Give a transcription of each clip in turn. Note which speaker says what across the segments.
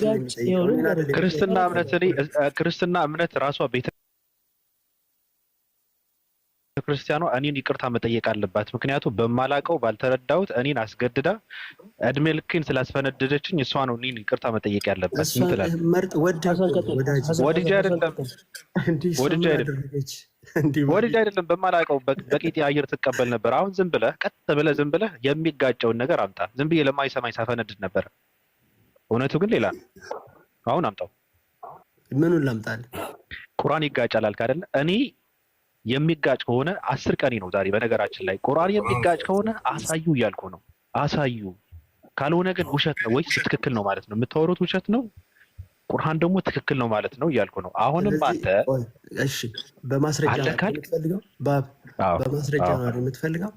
Speaker 1: ነው
Speaker 2: ሲጋጭ
Speaker 1: የሚጠይቀው፣
Speaker 2: ይኸው
Speaker 1: እኔን
Speaker 2: ልንገርህ፣
Speaker 1: አይደለም
Speaker 3: ክርስትና
Speaker 1: የሚጠይቀው።
Speaker 3: እምነት እኔ ክርስትና እምነት ራሷ ቤተ ክርስቲያኗ እኔን ይቅርታ መጠየቅ አለባት። ምክንያቱም በማላቀው ባልተረዳሁት እኔን አስገድዳ እድሜ ልኬን ስላስፈነደደችኝ እሷ ነው እኔን ይቅርታ መጠየቅ ያለባት።
Speaker 1: እሷ
Speaker 3: ምን ትላለህ?
Speaker 1: መርጥ ወደህ
Speaker 2: ሐሰን
Speaker 1: እኮ ነው
Speaker 2: ቀጥል፣
Speaker 1: ወዳጅ።
Speaker 2: ሐሰን
Speaker 3: ወድጄ
Speaker 2: ቀጥል፣ ሐሰን
Speaker 3: አይደለም
Speaker 2: ቀጥል።
Speaker 1: እንዲህ እሷ
Speaker 3: ወድጄ
Speaker 1: ምን
Speaker 3: አይደለም
Speaker 1: አደረገች? እንዲህ
Speaker 3: ወድጄ አይደለም በማላውቀው በቂጤ አየር ትቀበል ነበር። አሁን ዝም ብለህ ቀጥ ብለህ ዝም ብለህ የሚጋጨውን ነገር አምጣ። ዝም ብዬ ለማይሰማኝ ሳፈነድድ ነበር። እውነቱ ግን ሌላ ነው። አሁን አምጣው።
Speaker 1: ምኑን ላምጣልህ?
Speaker 3: ቁርአን ይጋጫል አልክ አይደለ? እኔ የሚጋጭ ከሆነ 10 ቀኔ ነው ዛሬ። በነገራችን ላይ ቁርአን የሚጋጭ ከሆነ አሳዩ እያልኩ ነው። አሳዩ። ካልሆነ ግን ውሸት ነው ወይስ ትክክል ነው ማለት ነው? የምታወሩት ውሸት ነው፣ ቁርአን ደግሞ ትክክል ነው ማለት ነው እያልኩ ነው። አሁንም
Speaker 1: ስለዚህ
Speaker 3: አንተ
Speaker 1: ቆይ እሺ፣ በማስረጃ
Speaker 3: አለ
Speaker 1: ነው አይደል
Speaker 3: ካልክ
Speaker 1: የምትፈልገው? ባብ
Speaker 3: አዎ
Speaker 1: በማስረጃ
Speaker 3: አዎ
Speaker 1: ነው አይደል የምትፈልገው?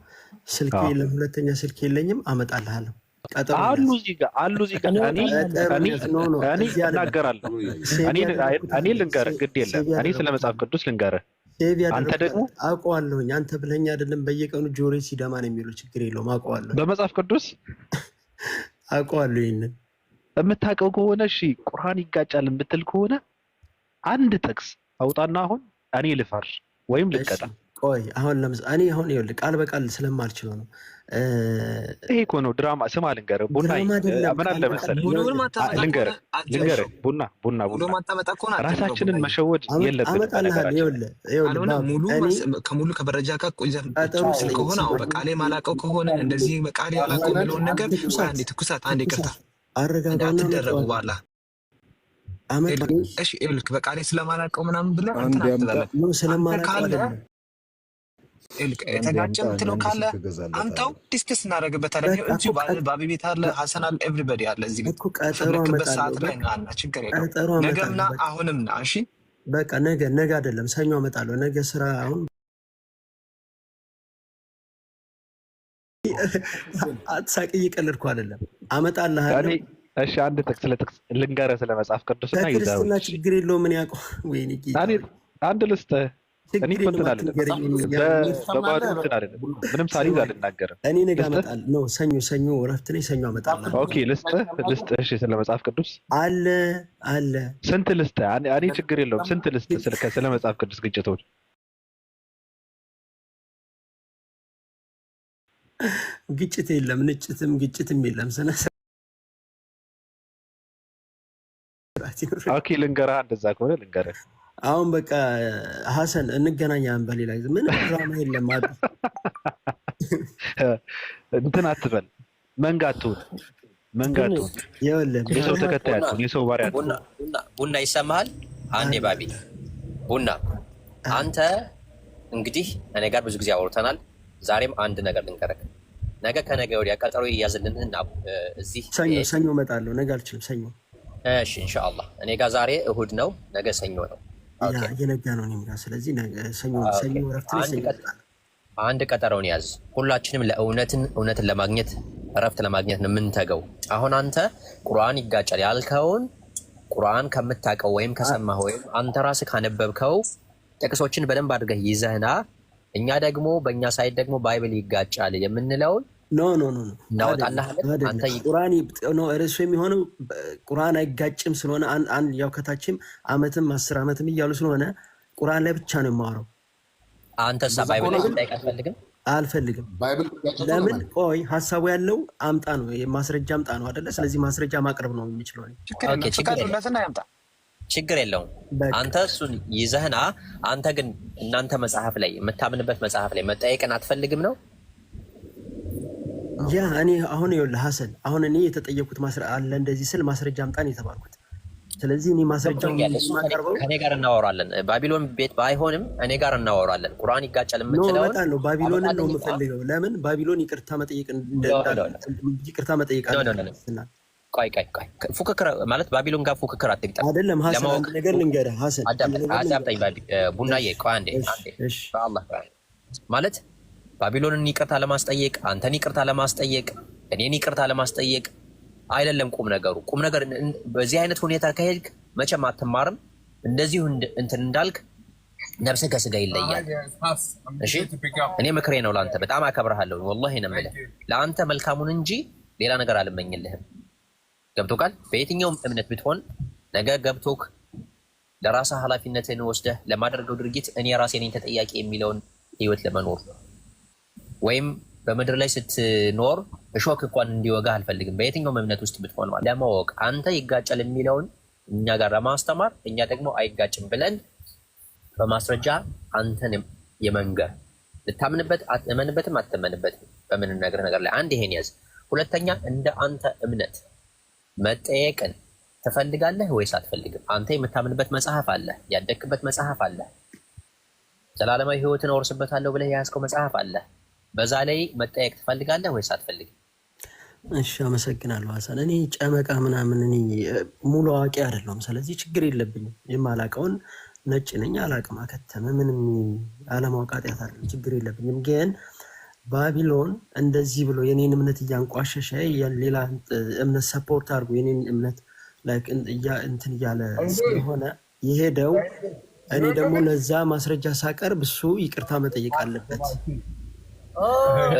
Speaker 1: ስልኬ
Speaker 3: አዎ
Speaker 1: የለም፣ ሁለተኛ ስልክ የለኝም፣ አመጣልሃለሁ። ቀጠሮ
Speaker 3: አሉ
Speaker 1: እንያዝ።
Speaker 3: እዚህ ጋር አሉ እዚህ ጋር
Speaker 2: እኔ
Speaker 3: እኔ
Speaker 2: እወጣልሃለሁ።
Speaker 1: ቀጠሮ
Speaker 3: እኔ
Speaker 1: እንያዝ። No no
Speaker 3: እኔ
Speaker 1: እዚህ አይደለም፣
Speaker 3: እናገራለሁ።
Speaker 1: save
Speaker 3: እኔ
Speaker 1: ያደረግኩት
Speaker 3: እኔ
Speaker 1: አለ፣
Speaker 3: ልንገርህ፣ ግድ የለም
Speaker 1: save
Speaker 3: እኔ ስለ
Speaker 1: ያደረግኩት
Speaker 3: መጽሐፍ
Speaker 1: አለ፣
Speaker 3: ቅዱስ ልንገርህ።
Speaker 1: save
Speaker 3: አንተ
Speaker 1: ያደረግኩት
Speaker 3: ደግሞ
Speaker 1: አለ። አውቀዋለሁኝ። አንተ ብለኸኝ አይደለም በየቀኑ ጆሮዬ ሲደማ ነው የሚለው። ችግር የለውም አውቀዋለሁ፣
Speaker 3: በመጽሐፍ ቅዱስ
Speaker 1: አውቀዋለሁ ይሄንን
Speaker 3: የምታውቀው ከሆነ እሺ፣ ቁርአን ይጋጫል የምትል ከሆነ አንድ ጥቅስ አውጣና አሁን እኔ ልፈር ወይም
Speaker 1: እሺ
Speaker 3: ልቀጣ።
Speaker 1: ቆይ አሁን እኔ አሁን ይኸውልህ ቃል በቃል ስለማልችለው ነው እ፣
Speaker 3: ይሄ እኮ ነው ድራማ። ስማ ልንገርህ፣ ቡና
Speaker 1: ድራማ አይደለም።
Speaker 3: ምን
Speaker 1: ቃል
Speaker 3: አለ
Speaker 1: በቃል
Speaker 3: መሰለህ፣
Speaker 4: ሙሉውን
Speaker 1: ይኸውልህ
Speaker 4: ማታመጣ ከሆነ
Speaker 3: ልንገርህ
Speaker 4: አትጀምረው።
Speaker 3: ልንገርህ፣ ቡና ቡና
Speaker 4: ሙሉ
Speaker 3: ቡና
Speaker 4: ማታመጣ ከሆነ አትጀምረው።
Speaker 3: ራሳችንን
Speaker 4: ቡናዬ
Speaker 3: መሸወድ የለብንም።
Speaker 1: አመጣልሃለሁ።
Speaker 3: በነገራችን ላይ
Speaker 1: ይኸውልህ ይኸውልህ
Speaker 4: ካልሆነ
Speaker 1: ባብ
Speaker 4: ሙሉ
Speaker 1: እኔ
Speaker 4: ከሙሉ ከመረጃ ጋር ይዘህ
Speaker 1: ቀጠሮ
Speaker 4: የምትችል
Speaker 1: ስጠኝ
Speaker 4: ከሆነ አዎ፣
Speaker 1: ስጠኝ።
Speaker 4: በቃሌ ማላውቀው ከሆነ እንደዚህ በቃሌ አላውቀው የሚለውን ነገር ቆይ
Speaker 1: ትኩሳት
Speaker 4: አንዴ፣ ትኩሳት አንዴ፣ ይቅርታ
Speaker 1: ትኩሳት
Speaker 4: እንደ
Speaker 1: አረጋጋውና
Speaker 4: አትደረጉ
Speaker 1: አመጣዋለሁ።
Speaker 4: በኋላ
Speaker 1: አመጣ
Speaker 4: እሺ፣ ይኸውልህ በቃሌ ስለማላውቀው ምናምን ብለህ
Speaker 5: አንድ
Speaker 4: እንትን
Speaker 5: ያምጣ
Speaker 4: አትበለን።
Speaker 1: ነው
Speaker 4: አንተ
Speaker 1: ስለማላውቀው
Speaker 4: ካለ
Speaker 1: አይደለም።
Speaker 4: ይኸውልህ
Speaker 5: አንድ
Speaker 4: የተጋጨ
Speaker 5: ያምጣ፣ እኔ
Speaker 4: የምትለው
Speaker 5: አንድ
Speaker 4: ካለ
Speaker 5: ስልክ እገዛለታለሁ።
Speaker 4: አምጣው፣ discuss እናደርግበታለን።
Speaker 1: በቃ
Speaker 4: ይኸው እዚሁ
Speaker 1: እኮ
Speaker 4: ባቢ ቤት አለ፣ ሀሰን አለ፣ everybody አለ እዚህ ቤት።
Speaker 1: እኮ ቀጠሮ
Speaker 4: በፈለክበት
Speaker 1: አመጣለሁ።
Speaker 4: ሰዓት ላይ
Speaker 1: በቃ
Speaker 4: ና እና ችግር የለውም።
Speaker 1: ቀጠሮ
Speaker 4: ነገም
Speaker 1: አመጣለሁ።
Speaker 4: ና፣
Speaker 1: በቃ
Speaker 4: አሁንም ና። እሺ
Speaker 1: በቃ ነገ ነገ አይደለም ሰኞ አመጣለሁ። ነገ ስራ አሁን አትሳቅ፣ እየቀለድኩ አይደለም።
Speaker 3: እኔ
Speaker 1: አመጣልሃለሁ።
Speaker 3: እሺ፣ አንድ ጥቅስ ለጥቅስ ልንገርህ ስለ መጽሐፍ ቅዱስና
Speaker 1: ከክርስትና
Speaker 3: ይዘው
Speaker 1: ችግር የለውም። ምን ያውቀው? ወይኔ ጌታ
Speaker 3: እኔ
Speaker 1: ሆይ
Speaker 3: አንድ ልስጥህ። እኔ
Speaker 1: ችግር
Speaker 3: እኮ
Speaker 1: የለውም።
Speaker 3: እንትን አልልም፣
Speaker 1: አትንገረኝ። እኔ ያ
Speaker 3: በባዶ እንትን አልልም፣ ምንም ሳልይዝ አልናገርም።
Speaker 1: እኔ ነገ
Speaker 3: ልስጥህ።
Speaker 1: አመጣለሁ። ነው ሰኞ ሰኞ እረፍት ነኝ። ሰኞ አመጣልሃለሁ።
Speaker 3: Okay ልስጥህ ልስጥህ። እሺ ስለ መጽሐፍ ቅዱስ
Speaker 1: አለ አለ
Speaker 3: ስንት ልስጥህ? እኔ ችግር የለውም። ስንት ልስጥህ ስለ መጽሐፍ ቅዱስ ግጭቶች?
Speaker 1: ግጭት የለም፣ ንጭትም ግጭትም የለም። ስነ ስርዓት ይኑር።
Speaker 3: Okay ልንገርህ፣ እንደዛ ከሆነ ልንገርህ።
Speaker 1: አሁን በቃ ሀሰን እንገናኛለን በሌላ ጊዜ። ምንም ድራማ የለም። አቢ
Speaker 3: እንትን አትበል፣ መንጋ አትሁን፣ መንጋ
Speaker 2: ግን
Speaker 3: አትሁን፣
Speaker 1: ይኸውልህ
Speaker 3: የሰው
Speaker 1: ድራማ
Speaker 3: ተከታይ
Speaker 6: ቡና
Speaker 3: አትሁን፣ የሰው ባሪያ አትሁን።
Speaker 6: ቡና ቡና ቡና ይሰማሃል? አንዴ ባቢ ቡና፣ አንተ እንግዲህ እኔ ጋር ብዙ ጊዜ አውርተናል። ዛሬም አንድ ነገር ልንገርህ። ነገ ከነገ ወዲያ ቀጠሮ ይያዝልንና እዚህ
Speaker 1: ሰኞ
Speaker 6: ቤት
Speaker 1: ሰኞ እመጣለሁ። ነገ አልችልም። ሰኞ
Speaker 6: እሺ፣ ኢንሻአላህ እኔ ጋር ዛሬ እሁድ ነው፣ ነገ ሰኞ ነው።
Speaker 1: ያ
Speaker 6: Okay
Speaker 1: እየነጋ ነው እኔም ጋር። ስለዚህ ነገ ሰኞ
Speaker 6: Okay።
Speaker 1: ሰኞ እረፍት ነኝ።
Speaker 6: አንድ
Speaker 1: ሰኞ
Speaker 6: ቀ-
Speaker 1: እመጣለሁ።
Speaker 6: አንድ ቀጠሮውን ያዝ። ሁላችንም ለእውነትን እውነትን ለማግኘት እረፍት ለማግኘት ነው የምንተገው። አሁን አንተ ቁርአን ይጋጫል ያልከውን ቁርአን ከምታውቀው ወይም ከሰማህ ወይም አንተ ራስህ ካነበብከው ጥቅሶችን በደንብ አድርገህ ይዘህና እኛ ደግሞ በእኛ side ደግሞ Bible ይጋጫል የምንለውን
Speaker 1: No no no no አይደለም
Speaker 6: እናወጣልሃለን።
Speaker 1: አይደለም።
Speaker 6: አንተ
Speaker 1: ቁርአን ነው ርዕሱ የሚሆነው። ቁርአን አይጋጭም ስለሆነ አንድ ያው ከታችም አመትም 10 ዓመትም እያሉ ስለሆነ ቁርአን ላይ ብቻ ነው የማወራው።
Speaker 6: አንተሳ
Speaker 7: እንደዛ
Speaker 6: Bible
Speaker 7: ከሆነ
Speaker 6: ላይ
Speaker 7: ግን
Speaker 6: መጠየቅ አትፈልግም?
Speaker 1: አልፈልግም።
Speaker 7: Bible ትጋጨ ከሆነ
Speaker 1: ለምን?
Speaker 7: ማለት
Speaker 1: ቆይ ሀሳቡ ያለው አምጣ ነው ማስረጃ አምጣ ነው አይደለ? ስለዚህ ማስረጃ ማቅረብ ነው የሚችለው እኔ።
Speaker 4: ችግር
Speaker 6: Okay፣
Speaker 4: የለም።
Speaker 6: ችግር የለውም።
Speaker 4: ፍቀዱለትና ያምጣ።
Speaker 6: ችግር የለውም።
Speaker 1: በቃ
Speaker 6: አንተ እሱን ይዘህና አንተ ግን እናንተ መጽሐፍ ላይ የምታምንበት መጽሐፍ ላይ መጠየቅን አትፈልግም ነው?
Speaker 1: ያ እኔ አሁን ይኸውልህ ሀሰን፣ አሁን እኔ የተጠየኩት አለ እንደዚህ ስል ማስረጃ አምጣ ነው የተባልኩት። ስለዚህ እኔ ማስረጃውን
Speaker 6: ገብቶኛል። እሱ
Speaker 1: የማቀርበው
Speaker 6: ከኔ ጋር እናወራለን። ባቢሎን ቤት ባይሆንም እኔ ጋር እናወራለን። ቁርአን ይጋጫል
Speaker 1: No
Speaker 6: የምትለውን
Speaker 1: እመጣለሁ። ባቢሎንን ነው
Speaker 6: አመጣልኝ።
Speaker 1: የምፈልገው። ለምን ባቢሎን ይቅርታ መጠየቅ
Speaker 6: No no no
Speaker 1: ይቅርታ መጠየቅ
Speaker 6: No no
Speaker 1: አለበት
Speaker 6: No
Speaker 1: ክርስትና።
Speaker 6: ቆይ ቆይ ቆይ፣ ፉክክር ማለት ባቢሎን ጋር ፉክክር አትግጠም።
Speaker 1: አይደለም ሀሰን፣
Speaker 6: ለማወቅ
Speaker 1: አንድ ነገር ልንገርህ ሀሰን፣ አንድ
Speaker 6: አዳምጠኝ
Speaker 1: ነገር ልንገርህ።
Speaker 6: አዳምጠኝ። ቡናዬ
Speaker 1: እሺ
Speaker 6: ቆይ አንዴ
Speaker 1: እሺ
Speaker 6: አንዴ፣
Speaker 1: እሺ
Speaker 6: በአላህ ቆይ አንዴ። ማለት ባቢሎንን ይቅርታ ለማስጠየቅ አንተን ይቅርታ ለማስጠየቅ እኔን ይቅርታ ለማስጠየቅ አይደለም ቁም ነገሩ። ቁም ነገር በዚህ አይነት ሁኔታ ከሄድክ መቼም አትማርም። እንደዚሁ እንትን እንዳልክ ነፍስህ ከስጋ ይለያል። እሺ እኔ ምክሬ ነው ለአንተ፣ በጣም አከብርሃለሁ። ወላሂ ነው የምልህ ለአንተ መልካሙን እንጂ ሌላ ነገር አልመኝልህም። ገብቶካል? በየትኛውም እምነት ብትሆን ነገ ገብቶክ ለራስህ ኃላፊነትን ወስደህ ለማደርገው ድርጊት እኔ ራሴ ነኝ ተጠያቂ የሚለውን ህይወት ለመኖር ወይም በምድር ላይ ስትኖር እሾክ እንኳን እንዲወጋ አልፈልግም። በየትኛውም እምነት ውስጥ ብትሆን ማለት ለማወቅ አንተ ይጋጫል የሚለውን እኛ ጋር ለማስተማር፣ እኛ ደግሞ አይጋጭም ብለን በማስረጃ አንተን የመንገር፣ ልታምንበት እመንበትም አትመንበትም በምንነግርህ ነገር ላይ አንድ ይሄን ያዝ። ሁለተኛ እንደ አንተ እምነት መጠየቅን ትፈልጋለህ ወይስ አትፈልግም? አንተ የምታምንበት መጽሐፍ አለ፣ ያደግክበት መጽሐፍ አለ፣ ዘላለማዊ ህይወትን እወርስበታለሁ ብለህ የያዝከው መጽሐፍ አለ። በዛ ላይ መጠየቅ ትፈልጋለህ ወይስ አትፈልግም?
Speaker 1: እሺ፣ አመሰግናለሁ ሀሰን። እኔ ጨመቃ ምናምን እኔ ሙሉ አዋቂ አይደለሁም። ስለዚህ ችግር የለብኝም። የማላውቀውን ነጭ ነኝ አላውቅም፣ አከተመ። ምንም አለማወቅ ኃጢአት አይደለም፣ ችግር የለብኝም። ግን ባቢሎን እንደዚህ ብሎ የኔን እምነት እያንቋሸሸ ሌላ እምነት support አድርጎ የኔን እምነት like እንትን እያለ ስለሆነ የሄደው፣ እኔ ደግሞ ለዛ ማስረጃ ሳቀርብ እሱ ይቅርታ መጠየቅ አለበት።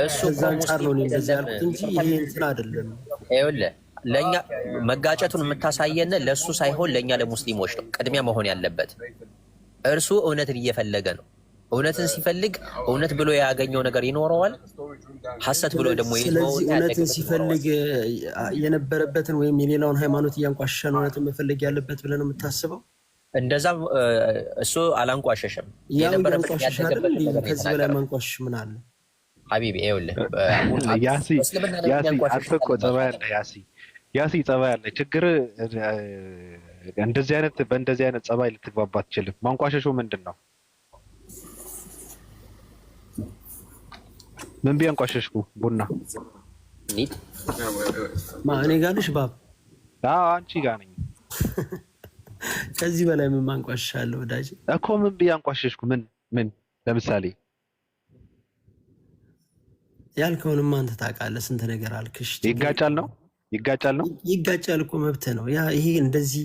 Speaker 6: እሱ
Speaker 1: ከዛ
Speaker 6: እኮ
Speaker 1: አንጻር ነው
Speaker 6: ሙስሊም
Speaker 1: እኔ እንደዚህ
Speaker 6: አይደለም።
Speaker 1: ያልኩት እንጂ ይሄ እንትን አይደለም።
Speaker 6: ይኸውልህ፣ ለእኛ መጋጨቱን የምታሳየን ለእሱ ሳይሆን ለእኛ ለሙስሊሞች ነው ቅድሚያ መሆን ያለበት። እርሱ እውነትን እየፈለገ ነው። እውነትን ሲፈልግ እውነት ብሎ ያገኘው ነገር ይኖረዋል፣ ሐሰት ብሎ ደግሞ
Speaker 1: ስለዚህ
Speaker 6: የተወውና
Speaker 1: እውነትን
Speaker 6: ያደገበት ይኖረዋል።
Speaker 1: ሲፈልግ የነበረበትን ወይም የሌላውን ሃይማኖት እያንቋሸሸ ነው እውነትን መፈለግ ያለበት ብለህ ነው የምታስበው?
Speaker 6: እንደዛም እሱ አላንቋሸሸም።
Speaker 1: ያው
Speaker 6: የነበረበትን
Speaker 1: እያንቋሸሸ አይደል
Speaker 6: ያደገበትን
Speaker 1: እንዴ?
Speaker 6: ነገር ነው
Speaker 1: ከዚህ በላይ
Speaker 6: የተናገረው።
Speaker 1: ማንቋሸሽ ምን አለ?
Speaker 6: ሀቢቢ ይኸውልህ፣
Speaker 3: ያሲ
Speaker 6: እስልምና
Speaker 3: ያሲ
Speaker 6: የሚያንቋሽሽ
Speaker 3: አንተ እኮ ጸባይ አለ። ያሲ፣ ያሲ፣ ጸባይ አለ። ችግር እንደዚህ አይነት በእንደዚህ አይነት ጸባይ ልትግባባ አትችልም። ማንቋሸሹ ምንድን ነው? ምን ቢያንቋሸሽኩ ቡና?
Speaker 6: ኒት
Speaker 1: ማ እኔ ጋር ነሽ ባብ?
Speaker 3: አዎ፣ አንቺ ጋር ነኝ።
Speaker 1: ከዚህ በላይ ምን ማንቋሸሽ አለ ወዳጅ?
Speaker 3: እኮ። ምን ቢያንቋሸሽኩ? ምን ለምሳሌ?
Speaker 1: ያልከውንማ አንተ ታውቃለህ። ስንት ነገር አልክሽ።
Speaker 3: ይጋጫል ነው፣ ይጋጫል ነው።
Speaker 1: ይጋጫል እኮ መብት ነው። ያ ይሄ እንደዚህ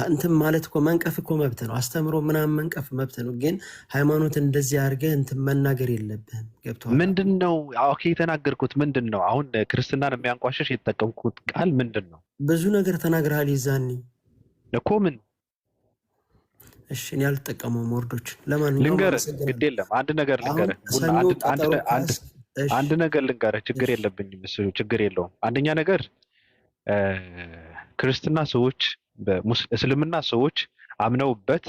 Speaker 1: እንትን ማለት እኮ መንቀፍ እኮ መብት ነው። አስተምሮ ምናምን መንቀፍ መብት ነው። ግን ሃይማኖት እንደዚህ አድርገህ እንትን መናገር የለብህም። ገብቶሃል?
Speaker 3: ምንድን ነው? Okay፣ የተናገርኩት ምንድን ነው? አሁን ክርስትናን የሚያንቋሸሽ የተጠቀምኩት ቃል ምንድን ነው?
Speaker 1: ብዙ ነገር ተናግረሃል የዛኔ።
Speaker 3: እኮ ምን?
Speaker 1: እሺ፣ እኔ አልጠቀመውም word ኦችን። ለማንኛውም
Speaker 3: ልንገርህ፣
Speaker 1: አመሰግናለሁ።
Speaker 3: ግድ የለም፣ አንድ ነገር
Speaker 1: አሁን
Speaker 3: ልንገርህ ቡና፣
Speaker 1: ሰኞ
Speaker 3: አንድ አንድ
Speaker 1: ቀጠሮ
Speaker 3: አንድ
Speaker 1: ካስ እሺ
Speaker 3: አንድ ነገር ልንገርህ፣ ችግር
Speaker 1: እሺ
Speaker 3: የለብኝም፣ እሱ ችግር የለውም። አንደኛ ነገር ክርስትና ሰዎች እስልምና ሰዎች አምነውበት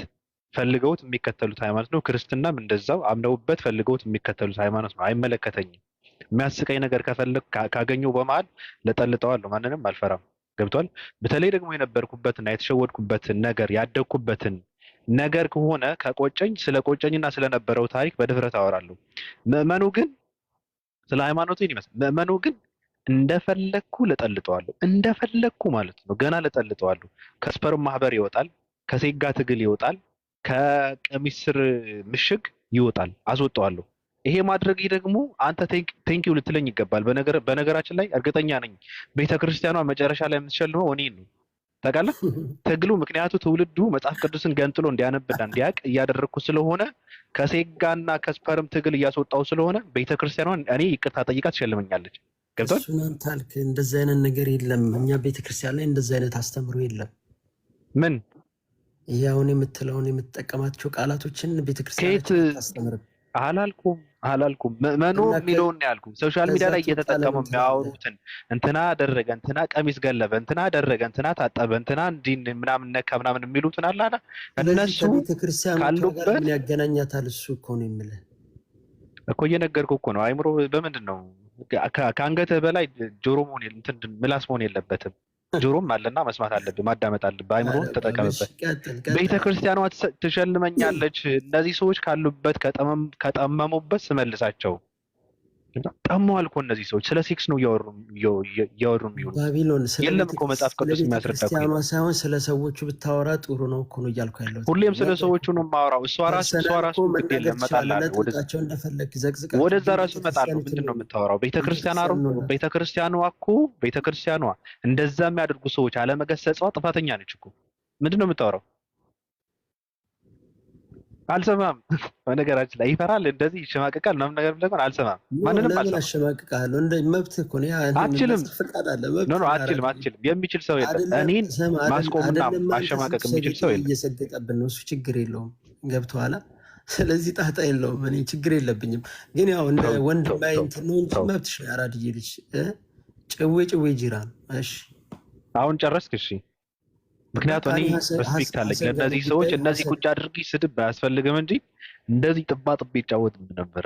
Speaker 3: ፈልገውት የሚከተሉት ሃይማኖት ነው። ክርስትናም እንደዛው አምነውበት ፈልገውት የሚከተሉት ሃይማኖት ነው። አይመለከተኝም። የሚያስቀኝ ነገር ከፈለግ ካገኘው በመሀል ለጠልጠዋለሁ። ማንንም አልፈራም። ገብቷል። በተለይ ደግሞ የነበርኩበትና የተሸወድኩበትን ነገር፣ ያደግኩበትን ነገር ከሆነ ከቆጨኝ፣ ስለ ቆጨኝና ስለነበረው ታሪክ በድፍረት አወራለሁ። ምዕመኑ ግን ስለ ሃይማኖቱ ይህን ይመስላል። ምዕመኑ ግን እንደፈለግኩ ለጠልጠዋለሁ። እንደፈለግኩ ማለት ነው። ገና ለጠልጠዋለሁ። ከ sperm ማህበር ይወጣል፣ ከሴጋ ትግል ይወጣል፣ ከቀሚስ ስር ምሽግ ይወጣል። አስወጣዋለሁ። ይሄ ማድረግ ደግሞ አንተ thank you ልትለኝ ይገባል። በነገራችን ላይ እርግጠኛ ነኝ ቤተክርስቲያኗ መጨረሻ ላይ የምትሸልመው እኔን ነው። ታውቃለህ? ትግሉ ምክንያቱ ትውልዱ መጽሐፍ ቅዱስን ገንጥሎ እንዲያነብና እንዲያውቅ እያደረግኩ ስለሆነ፣ ከሴጋና ከ sperm ትግል እያስወጣው ስለሆነ ቤተክርስቲያኗን እኔ ይቅርታ ጠይቃ ትሸልመኛለች። ገብቷል?
Speaker 1: እሱን አንተ አልክ። እንደዚህ አይነት ነገር የለም። እኛ ቤተክርስቲያን ላይ እንደዚህ አይነት አስተምሮ የለም።
Speaker 3: ምን?
Speaker 1: ይሄ አሁን የምትለውን የምትጠቀማቸው ቃላቶችን
Speaker 3: ከየት
Speaker 1: ቤተክርስቲያናችን አታስተምርም።
Speaker 3: አላልኩም፣ አላልኩም። ምዕመኑ
Speaker 1: እና
Speaker 3: የሚለውን ነው ያልኩ። Social media
Speaker 1: ከዛ
Speaker 3: ላይ
Speaker 1: ትወጣ
Speaker 3: እየተጠቀሙ
Speaker 1: ለምን ትላለህ?
Speaker 3: የሚያወሩትን እንትና አደረገ፣ እንትና ቀሚስ ገለበ፣ እንትና አደረገ፣ እንትና ታጠበ፣ እንትና እንዲህ ምናምን ነካ ምናምን የሚሉትን አለ አይደል?
Speaker 1: ስለዚህ
Speaker 3: እነሱ
Speaker 1: ከቤተክርስቲያኖቿ ጋር
Speaker 3: ካሉበት
Speaker 1: ምን ያገናኛታል? እሱ እኮ ነው የምልህ።
Speaker 3: እኮ እየነገርኩህ እኮ ነው። አይምሮ በምንድን ነው ከአንገትህ በላይ ጆሮ መሆን እንትን ምላስ መሆን የለበትም። ጆሮም አለና መስማት አለብህ፣ ማዳመጥ አለብህ። አይምሮን
Speaker 1: ኧረ ባብ፣ እሺ
Speaker 3: ተጠቀምበት።
Speaker 1: ቀጥል ቀጥል።
Speaker 3: ቤተ ክርስቲያኗ ትሸልመኛለች። እነዚህ ሰዎች ካሉበት ከጠመሙበት ስመልሳቸው። ጠመዋል እኮ እነዚህ ሰዎች፣ ስለ ሴክስ ነው እያወሩ የሚውሉት።
Speaker 1: ባቢሎን ስለ
Speaker 3: የለም እኮ መጽሐፍ
Speaker 1: ስለ
Speaker 3: ቅዱስ የሚያስረዳ እኮ
Speaker 1: ቤተክርስቲያኗ
Speaker 3: የለም።
Speaker 1: ሳይሆን ስለ ሰዎቹ ብታወራ ጥሩ ነው እኮ ነው እያልኩ ያለሁት።
Speaker 3: ሁሌም ስለ
Speaker 1: ነገርኩህ።
Speaker 3: ሰዎቹ ነው የማወራው። እሷ ራሱ እሷ
Speaker 1: Personal
Speaker 3: ራሱ
Speaker 1: እኮ
Speaker 3: ግድ
Speaker 1: መናገር
Speaker 3: የለም
Speaker 1: ትችላለህ።
Speaker 3: እመጣልሃለሁ። ወደዛ
Speaker 1: ለጥልጣቸው እንደፈለግ ዘቅዝቃቸው፣
Speaker 3: ወደዛ
Speaker 1: ግን
Speaker 3: ራሱ እመጣለሁ።
Speaker 1: ቤተክርስቲያኒቱን
Speaker 3: ምንድን ነው የምታወራው? ቤተክርስቲያኗ
Speaker 1: ቤተክርስቲያኑን ነው።
Speaker 3: ቤተክርስቲያኗ እኮ ቤተክርስቲያኗ እንደዛ የሚያደርጉ ሰዎች አለመገሰጿ ጥፋተኛ ነች እኮ። ምንድን ነው የምታወራው? አልሰማም። በነገራችን ላይ ይፈራል፣ እንደዚህ ይሸማቀቃል ምናምን ነገር ብለህ አልሰማም። ማንንም
Speaker 1: ለምን
Speaker 3: አልሰማም።
Speaker 1: አሸማቅቃለሁ? እንደ መብትህ እኮ ነው። ያ
Speaker 3: አትችልም።
Speaker 1: ፈቃድ አለ።
Speaker 3: No no፣ አትችልም፣ አትችልም። የሚችል ሰው የለም። እኔን ማስቆምና ማሸማቀቅ የሚችል ሰው የለም።
Speaker 1: እየሰገጠብን ነው። እሱ ችግር የለውም። ገብቶሃል? ስለዚህ ጣጣ የለውም። እኔ ችግር የለብኝም። ግን ያው እንደ ወንድማዊ እንትን ነው እንጂ መብትሽ ነው። የአራድዬ ልጅ ጭዌ ጭዌ ጅራ ነው። እሺ
Speaker 3: አሁን ጨረስክ? እሺ። ምክንያቱም እኔ respect አለኝ ለእነዚህ ሰዎች። እነዚህ ቁጭ አድርጊ ስድብ አያስፈልግም እንጂ እንደዚህ ጥባ ጥቤ ይጫወት ነበረ።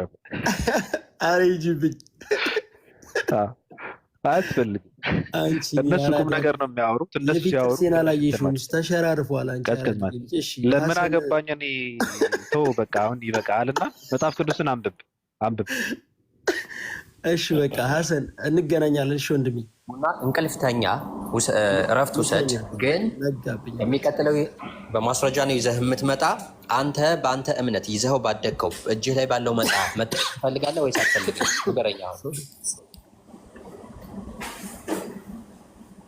Speaker 1: ኧረ ሂጂብኝ፣
Speaker 3: አያስፈልግም። እነሱ ቁም ነገር ነው የሚያወሩት። እነሱ ሲያወሩ
Speaker 1: የፊት አላየሽውም፣ ተሸራርፏል። አንቺ
Speaker 3: ለምን አገባኝ እኔ። ተው በቃ አሁን ይበቃል። እና መጽሐፍ ቅዱስን አንብብ አንብብ።
Speaker 1: እሺ በቃ ሀሰን እንገናኛለን። እሺ ወንድሜ
Speaker 6: እንቅልፍተኛ እረፍት ውሰድ። ግን የሚቀጥለው በማስረጃ ነው ይዘህ የምትመጣ። አንተ በአንተ እምነት ይዘኸው ባደግከው እጅህ ላይ ባለው መጽሐፍ መጠየቅ ትፈልጋለህ ወይስ አትፈልግም? ንገረኝ። አሁን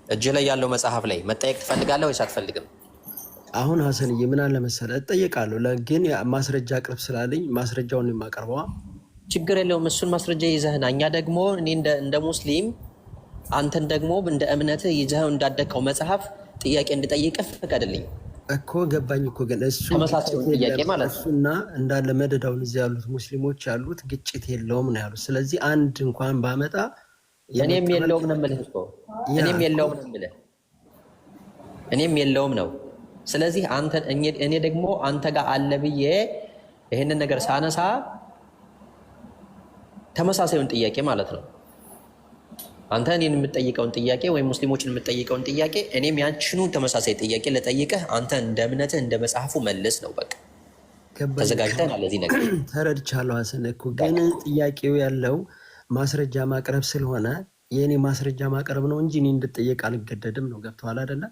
Speaker 6: እጅህ ላይ ያለው መጽሐፍ ላይ መጠየቅ ትፈልጋለህ ወይስ አትፈልግም?
Speaker 1: አሁን ሀሰንዬ ምን አለ መሰለህ እጠየቃለሁ፣ ግን ማስረጃ አቅርብ ስላለኝ ማስረጃውን የማቀርበዋ
Speaker 6: ችግር የለውም። እሱን ማስረጃ ይዘህና እኛ ደግሞ እኔ እንደ ሙስሊም አንተን ደግሞ እንደ እምነትህ ይዘኸው እንዳደግከው መጽሐፍ ጥያቄ እንድጠይቅህ ፍቀድልኝ
Speaker 1: እኮ። ገባኝ እኮ ግን እሱ
Speaker 6: ተመሳሳዩን ጥያቄ ማለት ነው።
Speaker 1: እሱና እንዳለ መደዳውን እዚህ ያሉት ሙስሊሞች ያሉት ግጭት የለውም ነው ያሉት። ስለዚህ አንድ እንኳን ባመጣ
Speaker 6: እኔም የለውም ነው የምልህ እኮ እኔም የለውም ነው የምልህ እኔም የለውም ነው። ስለዚህ አንተ እኔ ደግሞ አንተ ጋር አለ ብዬ ይህንን ነገር ሳነሳ ተመሳሳዩን ጥያቄ ማለት ነው። አንተ እኔን የምጠይቀውን ጥያቄ ወይም ሙስሊሞችን የምጠይቀውን ጥያቄ እኔም ያንችኑ ተመሳሳይ ጥያቄ ልጠይቅህ፣ አንተ እንደ እምነትህ እንደ መጽሐፉ መልስ ነው። በቃ ተዘጋጅተናል ለዚህ ነገር።
Speaker 1: ተረድቻለሁ ሀሰን እኮ ግን ጥያቄው ያለው ማስረጃ ማቅረብ ስለሆነ የእኔ ማስረጃ ማቅረብ ነው እንጂ እኔ እንድጠየቅ አልገደድም ነው። ገብቶሃል አይደለ?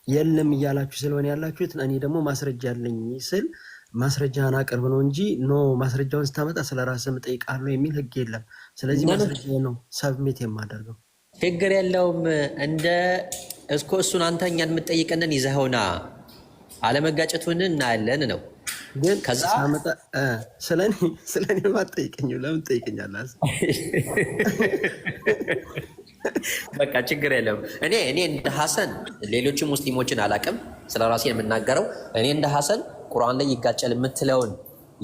Speaker 1: የለም እያላችሁ ስለሆነ ያላችሁት እኔ ደግሞ ማስረጃ ያለኝ ስል ማስረጃህን አቅርብ ነው እንጂ no ማስረጃውን ስታመጣ ስለ ራስህ እጠይቅሃለሁ የሚል ህግ የለም። ስለዚህ ማስረጃ ነው submit የማደርገው።
Speaker 6: ችግር የለውም። እንደ እስኮ እሱን አንተ እኛን የምትጠይቀንን ይዘኸውና አለመጋጨቱን እናያለን ነው።
Speaker 1: ግን ከዛ ስለኔ አትጠይቀኝም። ለምን ትጠይቀኛለህ?
Speaker 6: በቃ ችግር የለም። እኔ እንደ ሀሰን ሌሎችን ሙስሊሞችን አላቅም፣ ስለ ራሴ የምናገረው እኔ እንደ ሀሰን ቁርአን ላይ ይጋጫል የምትለውን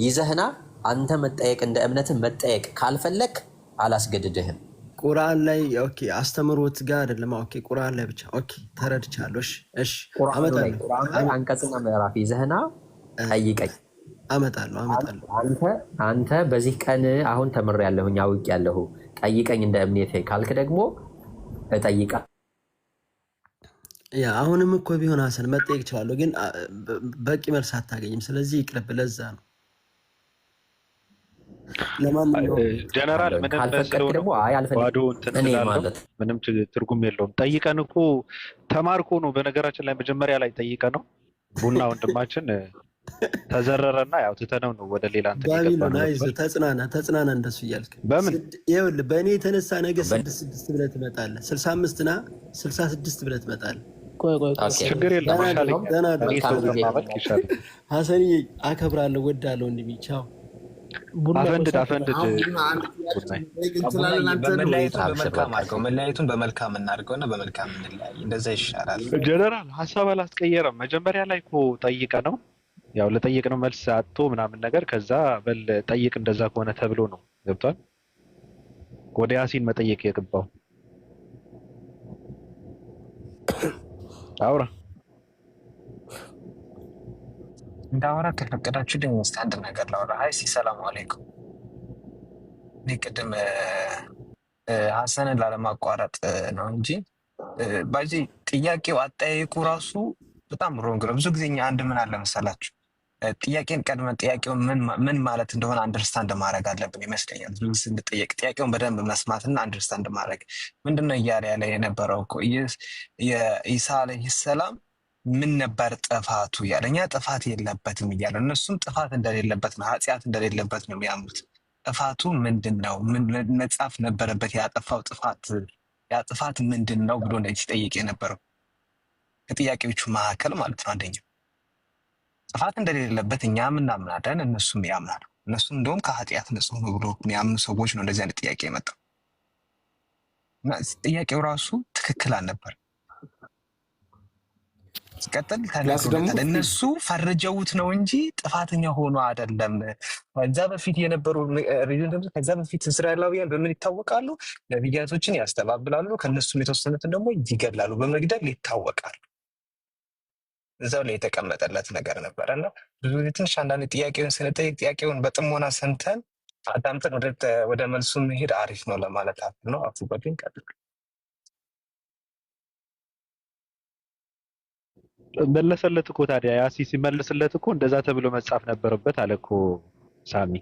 Speaker 6: ይዘህና አንተ መጠየቅ እንደ እምነትህ መጠየቅ ካልፈለክ አላስገድድህም።
Speaker 1: ቁርአን ላይ okay፣ አስተምሮት ጋር አይደለም። okay፣ ቁርአን ላይ ብቻ okay፣ ተረድቻለሁ። እሺ፣ እሺ፣
Speaker 6: አመጣለሁ። ቁርአን ላይ አንቀጽና ምዕራፍ ይዘህና ጠይቀኝ።
Speaker 1: አመጣለሁ፣ አመጣለሁ።
Speaker 6: አንተ በዚህ ቀን አሁን ተምሬያለሁኝ አውቄያለሁ፣ ጠይቀኝ እንደ እምነቴ ካልክ ደግሞ እጠይቃለሁ።
Speaker 1: ያ አሁንም እኮ ቢሆን ሀሰን መጠየቅ እችላለሁ፣ ግን በቂ መልስ አታገኝም። ስለዚህ ይቅርብ። ለዛ ነው። ለማንኛውም
Speaker 3: ጀነራል ምንም
Speaker 6: ካልፈቀድክ ደግሞ አይ አልፈልግም
Speaker 3: ባዶ እንትን
Speaker 6: እኔ
Speaker 3: ስላለው
Speaker 6: ማለት
Speaker 3: ምንም ትርጉም የለውም። ጠይቀን እኮ ተማርኮ ነው። በነገራችን ላይ መጀመሪያ ላይ ጠይቀ ነው ቡና ወንድማችን ተዘረረና ያው ትተነው ነው ወደ ሌላ እንትን የገባ
Speaker 1: ባቢሎን
Speaker 3: ነው።
Speaker 1: አይዞህ፣ ተጽናና ተጽናና። እንደሱ እያልክ
Speaker 3: በምን
Speaker 1: ይኸውልህ፣ በእኔ የተነሳ ነገ 6-6 ብለህ ትመጣለህ። 65 ና 66 ብለህ ትመጣለህ።
Speaker 2: ቆይ ቆይ ቆይ፣
Speaker 3: ችግር የለም ይሻለኛል።
Speaker 1: ደህና
Speaker 3: እኔ ሰው ከማመልክ ይሻለኛል።
Speaker 1: ሀሰንዬ አከብራለሁ፣ ወዳለሁ። ወንድሜ ቻው።
Speaker 3: አፈንድድ አፈንድድ።
Speaker 4: መለያየቱን በመልካም አድርገው፣ መለያየቱን በመልካም እናድርገው እና በመልካም እንለያይ። እንደዛ ይሻላል።
Speaker 3: ጀነራል ሀሳብ አላስቀየረም። መጀመሪያ ላይ እኮ ጠይቀ ነው ያው ለጠየቅነው መልስ አጥቶ ምናምን ነገር ከዛ በል ጠይቅ እንደዛ ከሆነ ተብሎ ነው ገብቷል። ወደ ያሲን መጠየቅ የገባው አውራ
Speaker 4: እንዳወራ ከፈቀዳችሁ እስኪ አንድ ነገር ላውራ። ሀይ ሲ ሰላም አለይኩም። እኔ ቅድም ሀሰንን ላለማቋረጥ ነው እንጂ ባዚ ጥያቄው አጠያየቁ ራሱ በጣም wrong ነው። ብዙ ጊዜ እኛ አንድ ምን አለ መሰላችሁ፣ ጥያቄን ቀድመን ጥያቄውን ምን ማለት እንደሆነ understand ማድረግ አለብን ይመስለኛል። ብዙ ጊዜ ስንጠየቅ ጥያቄውን በደንብ መስማትና understand ማድረግ ምንድነው እያለ ያለ የነበረው እኮ የኢሳ አለይሂ ሰላም ምን ነበር ጥፋቱ እያለ፣ እኛ ጥፋት የለበትም እያለ፣ እነሱም ጥፋት እንደሌለበት ነው፣ ኃጢአት እንደሌለበት ነው የሚያምኑት። ጥፋቱ ምንድን ነው? ምን መጻፍ ነበረበት? ያጠፋው ጥፋት ያ ጥፋት ምንድን ነው ብሎ ነው ሲጠይቅ የነበረው ከጥያቄዎቹ መካከል ማለት ነው አንደኛው። ጥፋት እንደሌለበት እኛም እናምናለን፣ እነሱም ያምናሉ። እነሱም እንደውም ከኃጢአት ንጹሕ ነው ብሎ የሚያምኑ ሰዎች ነው እንደዚህ አይነት ጥያቄ የመጣው እና ጥያቄው ራሱ ትክክል አልነበር። ሲቀጥል
Speaker 2: plus ደግሞ
Speaker 4: ተነግሮለታል። እነሱ ፈርጀውት ነው እንጂ ጥፋተኛ ሆኖ አይደለም። ከዛ በፊት የነበሩ reason፣ ከዛ በፊት እስራኤላውያን በምን ይታወቃሉ? ነቢያቶችን ያስተባብላሉ፣ ከእነሱም የተወሰኑትን ደግሞ ይገድላሉ። በመግደል ይታወቃሉ። እዛው ላይ የተቀመጠለት ነገር ነበረ እና ብዙ ጊዜ ትንሽ አንዳንድ ጥያቄውን ስንጠይቅ ጥያቄውን በጥሞና ሰምተን አዳምጠን ወደ መልሱ መሄድ አሪፍ ነው ለማለት አፍ ነው። አፉ በሉኝ፣ ቀጥል።
Speaker 3: መለሰለት እኮ ታዲያ ያሲ ሲመልስለት እኮ እንደዛ ተብሎ መጻፍ ነበረበት አለ እኮ ሳሚ።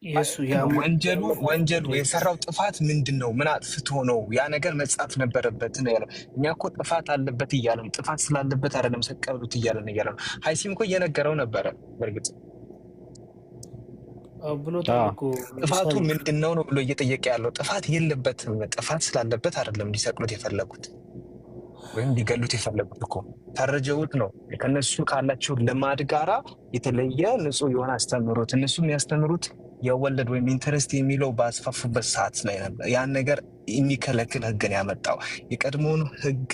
Speaker 1: የእሱ
Speaker 4: ወንጀሉ የሰራው ጥፋት ምንድን ነው? ምን አጥፍቶ ነው? ያ ነገር መጻፍ ነበረበት ነው ያለው። እኛ እኮ ጥፋት አለበት እያለ ነው። ጥፋት ስላለበት አይደለም ሰቀሉት እያለ ነው እያለ ነው። ሀይሲም እኮ እየነገረው ነበረ። በእርግጥ
Speaker 1: ብሎታል እኮ
Speaker 4: ጥፋቱ
Speaker 1: ሳሚ።
Speaker 4: ምንድን ነው ነው ብሎ እየጠየቀ ያለው ጥፋት የለበትም። ጥፋት ስላለበት አይደለም እንዲሰቅሉት የፈለጉት ወይም ሊገሉት የፈለጉት እኮ ፈርጀውት ነው። ከነሱ ካላቸው ልማድ ጋራ የተለየ ንጹሕ የሆነ አስተምህሮት እነሱ የሚያስተምሩት የወለድ ወይም interest የሚለው ባስፋፉበት ሰዓት ላይ ነበር ያን ነገር የሚከለክል ሕግን ያመጣው። የቀድሞውን ሕግ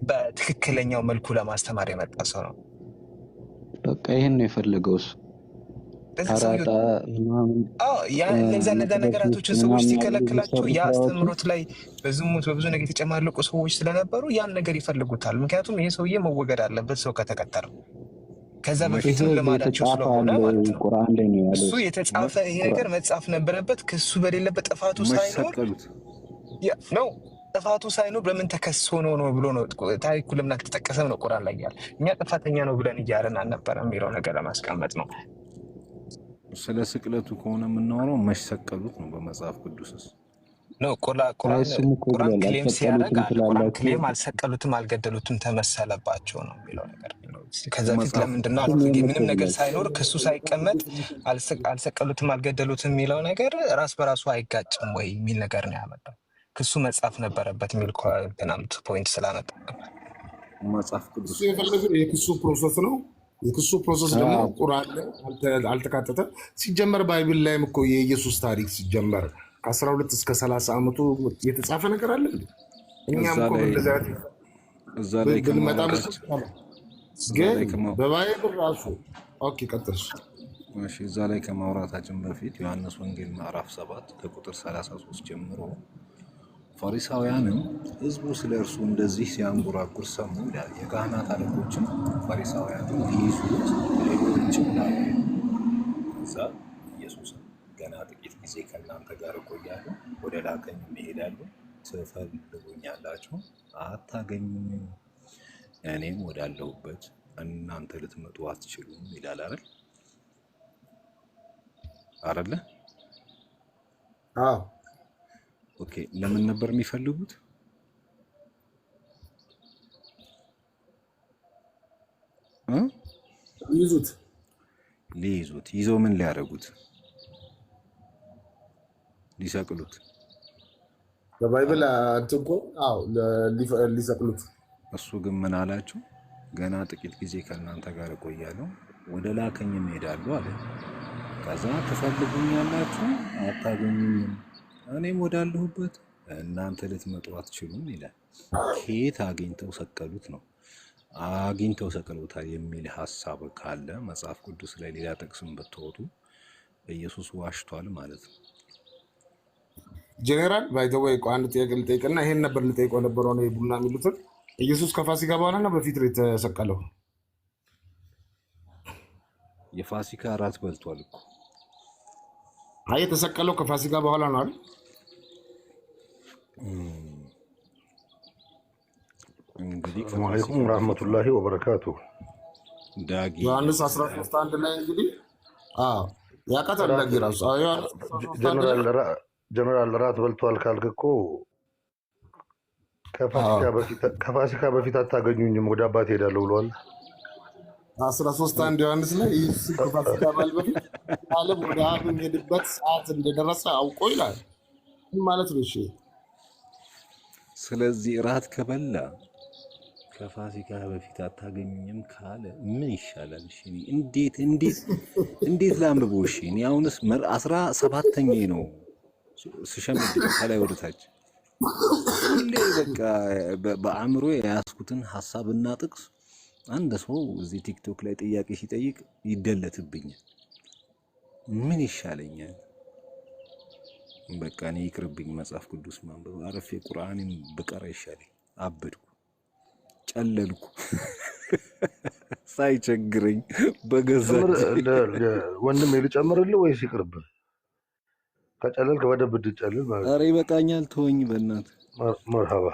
Speaker 4: በትክክለኛው መልኩ ለማስተማር የመጣ ሰው ነው።
Speaker 5: በቃ ይሄን ነው የፈለገው እሱ።
Speaker 4: ስለዚህ ሰውየው
Speaker 5: አራጣ ምናምን
Speaker 4: እነዛ
Speaker 5: መቅደስ ውስጥ
Speaker 4: ነገራቶችን ሰዎች
Speaker 5: ምናምን ያሉ
Speaker 4: ሲከለክላቸው
Speaker 5: የሚሰሩ
Speaker 4: ያ
Speaker 5: ስራዎችን
Speaker 4: አስተምህሮት ላይ በዝሙት በብዙ ነገር የተጨማለቁ ሰዎች ስለነበሩ ያን ነገር ይፈልጉታል። ምክንያቱም ይሄ ሰውዬ መወገድ አለበት ሰው ከተከተለው። ከዛ
Speaker 5: ይሄ
Speaker 4: በፊትም ልማዳቸው
Speaker 5: የተጻፈ
Speaker 4: ስለሆነ
Speaker 5: አለ
Speaker 4: ማለት ነው።
Speaker 5: ቁርአን ላይ ነው ያለው።
Speaker 4: እሱ የተጻፈ ይሄ ነገር መጻፍ ነበረበት። ክሱ በሌለበት ጥፋቱ
Speaker 7: መች
Speaker 4: ሳይኖር
Speaker 7: ሰቀሉት?
Speaker 4: ነው ጥፋቱ ሳይኖር በምን ተከሶ ነው ነው ብሎ ነው ታሪኩ ለምን አልተጠቀሰም ነው ቁርአን ላይ ያለ። እኛ ጥፋተኛ ነው ብለን እያለን አልነበረም የሚለው ነገር ለማስቀመጥ ነው።
Speaker 7: ስለ ስቅለቱ ከሆነ የምናወራው መች ሰቀሉት ነው። በመጽሐፍ ቅዱስስ
Speaker 4: ነው
Speaker 5: አይ እሱም እኮ
Speaker 4: ቁርአን
Speaker 5: ብሏል
Speaker 4: claim ሲያደርግ
Speaker 5: አልሰቀሉትም
Speaker 4: አለ ቁርአን
Speaker 5: ስላላችሁ
Speaker 4: claim አልሰቀሉትም፣ አልገደሉትም ተመሰለባቸው ነው የሚለው ነገር። ከዛ በፊት
Speaker 7: መጽሐፍ
Speaker 4: ለምንድን ነው
Speaker 5: እሱም
Speaker 4: አልኩ
Speaker 5: ይሄን
Speaker 4: ምንም
Speaker 5: እኮ
Speaker 4: ነገር
Speaker 5: ብሏል።
Speaker 4: ሳይኖር ክሱ ሳይቀመጥ አልሰቀሉትም አልገደሉትም የሚለው ነገር ራስ በራሱ አይጋጭም ወይ የሚል ነገር ነው ያመጣው። ክሱ መጻፍ ነበረበት የሚል point ስላመጣ ነበር።
Speaker 7: መጽሐፍ ቅዱስ
Speaker 2: እሱ የፈለገው የክሱ process ነው። የክሱ process ደግሞ
Speaker 5: አዎ
Speaker 2: ቁርአን ላይ አልተካተተም። ሲጀመር Bible ላይም እኮ የኢየሱስ ታሪክ ሲጀመር ከ12 እስከ 30 ዓመቱ የተጻፈ ነገር አለ እንዴ? እኛም
Speaker 7: እዛ
Speaker 2: እኮ
Speaker 7: ላይ
Speaker 2: በእንደዚህ አይነት
Speaker 7: እዛ ላይ
Speaker 2: ብንመጣም እኮ
Speaker 7: ከማውራታችን እዛ
Speaker 2: ግን
Speaker 7: ላይ
Speaker 2: በ Bible ራሱ okay፣ ቀጥል።
Speaker 7: እሺ፣ እዛ ላይ ከማውራታችን በፊት ዮሐንስ ወንጌል ምዕራፍ 7 ከቁጥር 33 ጀምሮ ፈሪሳውያንም ሕዝቡ ስለ እርሱ እንደዚህ ሲያንጎራጉር ሰሙ ይላል። የካህናት አለቆችም ፈሪሳውያንም ሊይዙት ሌሎችን ላኩ። ከዛ ኢየሱስም ገና ጥቂት ጊዜ ከእናንተ ጋር እቆያለሁ፣ ወደ ላከኝም እሄዳለሁ፣ ትፈልጉኛላችሁ፣ አታገኙኝም፣ እኔም ወዳለሁበት እናንተ ልትመጡ አትችሉም ይላል። አይደል አይደለ?
Speaker 2: አዎ
Speaker 7: okay። ለምን ነበር የሚፈልጉት? እ?
Speaker 2: ይዙት
Speaker 7: ሊይዙት። ይዘው ምን ሊያደርጉት? ሊሰቅሉት።
Speaker 2: በ Bible
Speaker 7: አይደል?
Speaker 2: እንትን እኮ አዎ ሊሰቅሉት።
Speaker 7: እሱ ግን ምን አላቸው? ገና ጥቂት ጊዜ ከእናንተ ጋር እቆያለሁ፣ ወደ ላከኝም እሄዳለሁ አለ። ከዛ ትፈልጉኛላችሁ፣ አታገኙኝም፣ እኔም ወዳለሁበት እናንተ ልትመጡ አትችሉም ይላል። ከየት አግኝተው ሰቀሉት ነው? አግኝተው ሰቅለውታል የሚል ሀሳብ ካለ መጽሐፍ ቅዱስ ላይ ሌላ ጥቅስም ብትወጡ ኢየሱስ ዋሽቷል ማለት ነው።
Speaker 2: ጄኔራል by the way አንድ ጥያቄ ልጠይቅና ይሄን ነበር ልጠይቀው ነበረው ነው ቡና የሚሉትን ኢየሱስ ከፋሲካ በኋላ ነው በፊት ነው የተሰቀለው?
Speaker 7: የፋሲካ እራት በልቷል እኮ።
Speaker 2: አይ የተሰቀለው ከፋሲካ በኋላ ነው አይደል?
Speaker 7: እንግዲህ
Speaker 8: ሰላሙ አለይኩም
Speaker 7: ከፋሲካ በፊት ነው።
Speaker 8: ወራህመቱላሂ ወበረካቱ።
Speaker 7: ዳጊ
Speaker 2: ዮሐንስ 13:1 ላይ እንግዲህ አዎ ያውቃታል
Speaker 8: ራት
Speaker 2: ዳጊ ራሱ። አዎ ዮሐንስ 13:1 ላይ
Speaker 8: ጀነራል ራት በልቷል ካልክ እኮ ከፋሲካ በፊት አታገኙኝም ወደ አባት ሄዳለሁ ብሏል።
Speaker 2: 13:1 ዮሐንስ ላይ ኢየሱስ ከፋሲካ በዓል በፊት ዓለም ወደ አብ የሚሄድበት ሰዓት እንደደረሰ አውቆ ይላል። ምን ማለት ነው? እሺ
Speaker 7: ስለዚህ እራት ከበላ ከፋሲካ በፊት አታገኙኝም ካለ ምን ይሻላል? እሺ እኔ እንዴት እንዴት እንዴት ላንብበው? እሺ እኔ አሁንስ 17ኛዬ ነው ስሸምድደው ከላይ ወደ ታች ሁሌ በቃ በአእምሮ የያዝኩትን ሀሳብና ጥቅስ አንድ ሰው እዚህ ቲክቶክ ላይ ጥያቄ ሲጠይቅ ይደለትብኛል። ምን ይሻለኛል? በቃ እኔ ይቅርብኝ መጽሐፍ ቅዱስ ማንበብ፣ አረፌ ቁርአንን ብቀራ ይሻለኝ። አበድኩ፣ ጨለልኩ፣ ሳይቸግረኝ በገዛ
Speaker 8: ጨምር
Speaker 7: እጄ።
Speaker 8: ወንድሜ፣ ልጨምርልህ ወይስ ይቅርብህ? ከጨለልክ በደንብ እንድጨልል ማለት
Speaker 7: ኧረ
Speaker 8: ነው።
Speaker 7: ይበቃኛል፣ ተወኝ በእናትህ።
Speaker 8: መርሀባ።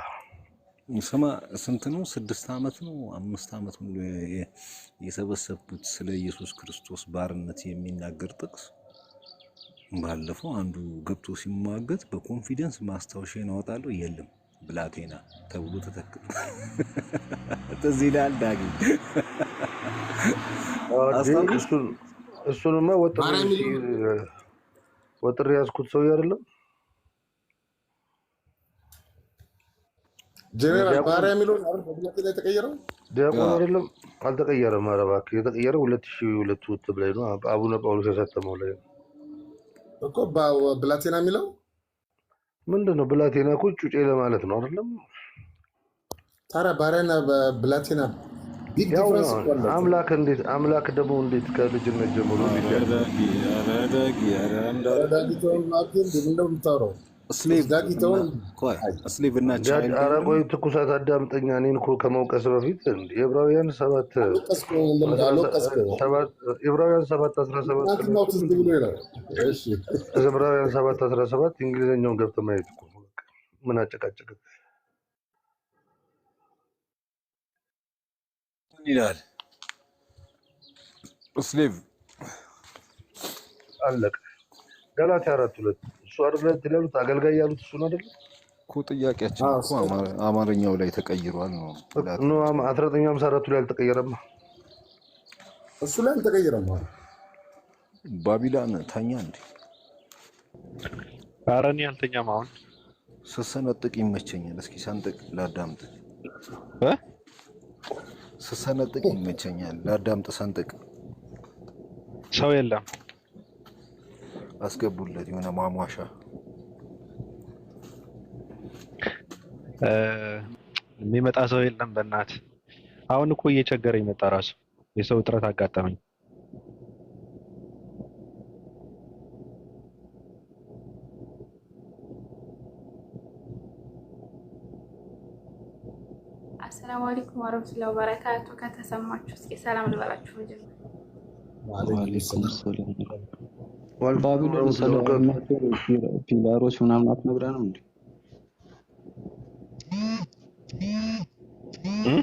Speaker 7: ስማ ስንት ነው? 6 ዓመት ነው 5 ዓመት ሙሉ የሰበሰብኩት ስለ ኢየሱስ ክርስቶስ ባርነት የሚናገር ጥቅስ ባለፈው አንዱ ገብቶ ሲሟገት በ confidence ማስታወሻዬን አወጣለሁ። የለም ብላቴና ተብሎ ተተክቶ ትዝ ይልሃል ዳጊ? አስታውስ።
Speaker 8: እሱንማ ወጥሬ
Speaker 2: ባሪያ የሚለው
Speaker 8: ሲይዝ ወጥሬ ያዝኩት ሰውዬ አይደለም
Speaker 2: ጄኔራል
Speaker 8: ዲያቆን
Speaker 2: ባሪያ የሚለውን አይደል በጥያቄ ላይ የተቀየረው?
Speaker 8: ዲያቆን አይደለም፣ አልተቀየረም። ኧረ እባክህ የተቀየረው 2002 እትም ላይ ነው፣ አቡነ ጳውሎስ ያሳተመው ላይ ነው።
Speaker 2: እኮ ብላቴና የሚለው
Speaker 8: ምንድን ነው ብላቴና እኮ ጩጬ ለማለት ነው አይደለም?
Speaker 2: ታዲያ ባሪያና ብላቴና big
Speaker 8: ያው
Speaker 2: difference
Speaker 8: ነው።
Speaker 2: እኮ አላቸው።
Speaker 8: አምላክ እንዴት አምላክ ደግሞ እንዴት ከልጅነት ጀምሮ እንዴት
Speaker 7: ኧረ
Speaker 8: ያድጋል?
Speaker 7: ዳጊ፣ ኧረ ዳጊ፣ ኧረ
Speaker 2: ኧረ
Speaker 7: እንዳለ
Speaker 2: ዳጊ ተውን እባክህ፣ እንዴ ምንድን ነው የምታወራው?
Speaker 7: slave
Speaker 2: ዳጊ
Speaker 7: እና
Speaker 2: ተውን።
Speaker 7: ቆይ slave እና child
Speaker 8: ኧረ
Speaker 7: የሚለው
Speaker 8: ቆይ ትኩሳት አዳምጠኛ። እኔን እኮ ከመውቀስ በፊት እንደ ዕብራውያን 7
Speaker 2: አልወቀስኩም፣ አልወቀስኩም።
Speaker 8: 17 ዕብራውያን 7:17 ላይ
Speaker 2: ትናንትናው
Speaker 8: እኮ
Speaker 2: ትዝ
Speaker 8: ምንድን
Speaker 2: ብሎ
Speaker 8: ነው
Speaker 2: ነው። እሺ
Speaker 8: ዕብራውያን 7:17 እንግሊዝኛውን ገብተህ ማየት እኮ ነው። በቃ ምን አጨቃጨቀ?
Speaker 7: ምን ይላል? slave
Speaker 8: አለቀ። ገላትያ 4:2 እሱ አይደለ ያሉት አገልጋይ ያሉት እሱን አይደለ
Speaker 7: እኮ ጥያቄያችን
Speaker 2: አዎ፣
Speaker 7: እኮ አማርኛው ላይ ተቀይሯል ነው
Speaker 8: no
Speaker 7: ብላቴና
Speaker 8: 1954 ላይ አልተቀየረማ።
Speaker 2: እሱ ላይ አልተቀየረም። አሁን
Speaker 7: ባቢላን ተኛ እንዴ?
Speaker 3: ኧረ እኔ አልተኛም አሁን
Speaker 7: ስሰነጥቅ ይመቸኛል። እስኪ ሰንጥቅ ላዳምጥ።
Speaker 3: እ?
Speaker 7: ስሰነጥቅ ይመቸኛል። ላዳምጥ። ሰንጥቅ
Speaker 3: ሰው የለም።
Speaker 7: አስገቡለት የሆነ ማሟሻ።
Speaker 3: እ፣ የሚመጣ ሰው የለም። በእናት አሁን እኮ እየቸገረኝ መጣ። ራሱ የሰው እጥረት አጋጠመኝ።
Speaker 9: አሰላሙ አለይኩም ወረህመቱላሂ ወበረካቱ። ከተሰማችሁ እስኪ ሰላም ልበላችሁ መጀመሪያ።
Speaker 2: ወአለይኩም
Speaker 5: ወአለይኩም
Speaker 2: ሰላም።
Speaker 5: ሰላም።
Speaker 8: ወአለይኩም
Speaker 5: ባቢሎን
Speaker 8: ወረህመቱላሂ
Speaker 5: ስለ
Speaker 8: ወበረካቱ።
Speaker 5: እምነቱ pillar ኦች ምናምን አትነግረንም እንዴ?
Speaker 3: እ?